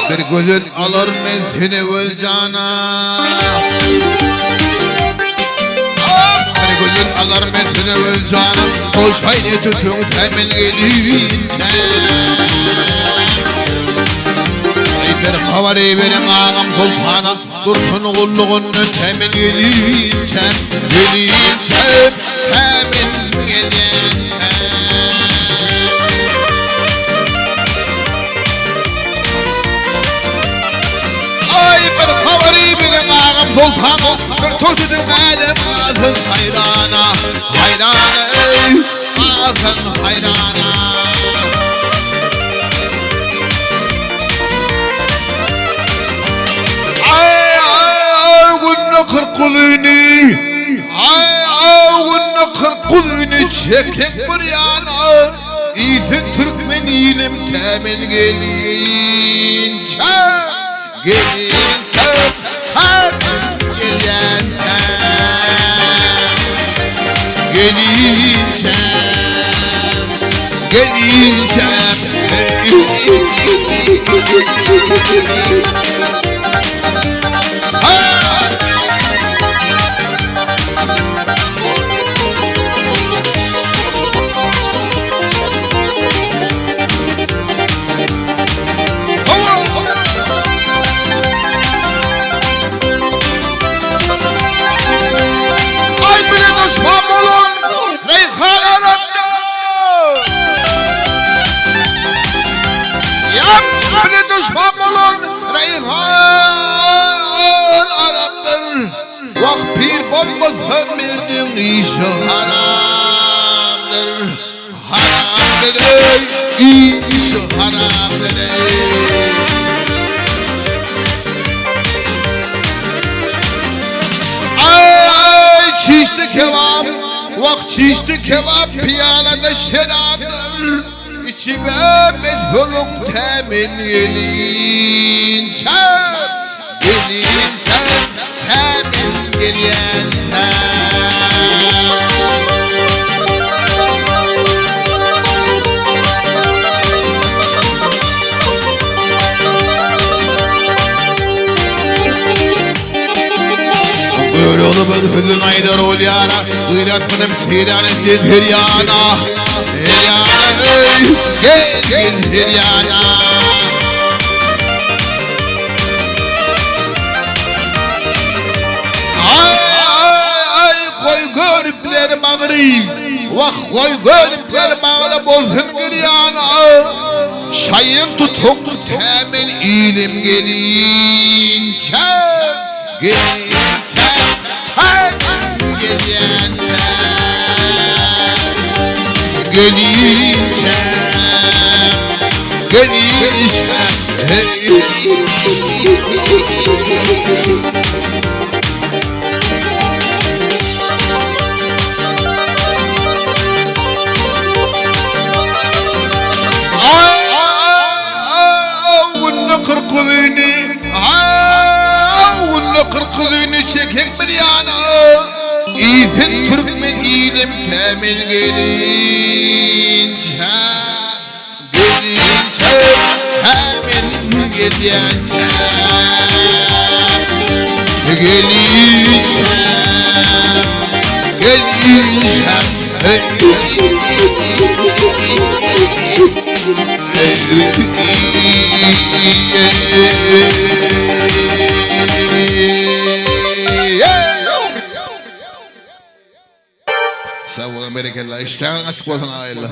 Bir gözel alar men seni öz jana. Bir gözel alar men seni öz jana. Ol şaýny tutun temin gelinçä. Ay bir habary beriň agam sultana. Dursun gullugynda temin gelinçä. Gelinçä temin gelinçä. Aý bir habary beriň agam soltana, Bir totudyň älem galsyn haýrana, Haýrana eý, galsyn haýrana. Aý, aý, aý, günde 40 guzyny, Aý, aý, günde 40 guzyny çekeň bir ýana. Iýsin türkmen ilim tämen gelinçä, gelinçä, tämen gelýänçä. Gelinçä, gelinçä. Ay bir düşman olun Reyhan Arap'ta. Yap bir düşman olun Reyhan Arap'tır. Wah pir bolmasa merdiň işi haramdyr. Haramdyr ey, işi haramdyr ey. Ay ay çişli kebap, wah çişli kebap piyalada şerapdyr. Içime mezhuluň tämin gelinçä, gelinçä, tämin gelýänçä. Görogly bir sözün aýdar ol ýara, Gyratlanym seýran etdi her ýana. Her ýana eý, gel gel her ýana. Aý, aý, aý, goý göripler bagry, Wah, goý göripler bagry bolsun girýana. Şaýyň tutuk tämen ilim gelinçä, gelinçä, tämen gelýänçä. Gelinçä, gelinçä, hey. Günde kyrkyzyny, günde kyrkyzyny çeken bir ýana, Iýsin türkmen ilim kämil gelinçä, gelinçä, kämil gelýänçä. Gelinçä, gelinçä, Sag boluň berekella. Işdäňiz açyk bolsun agaylar.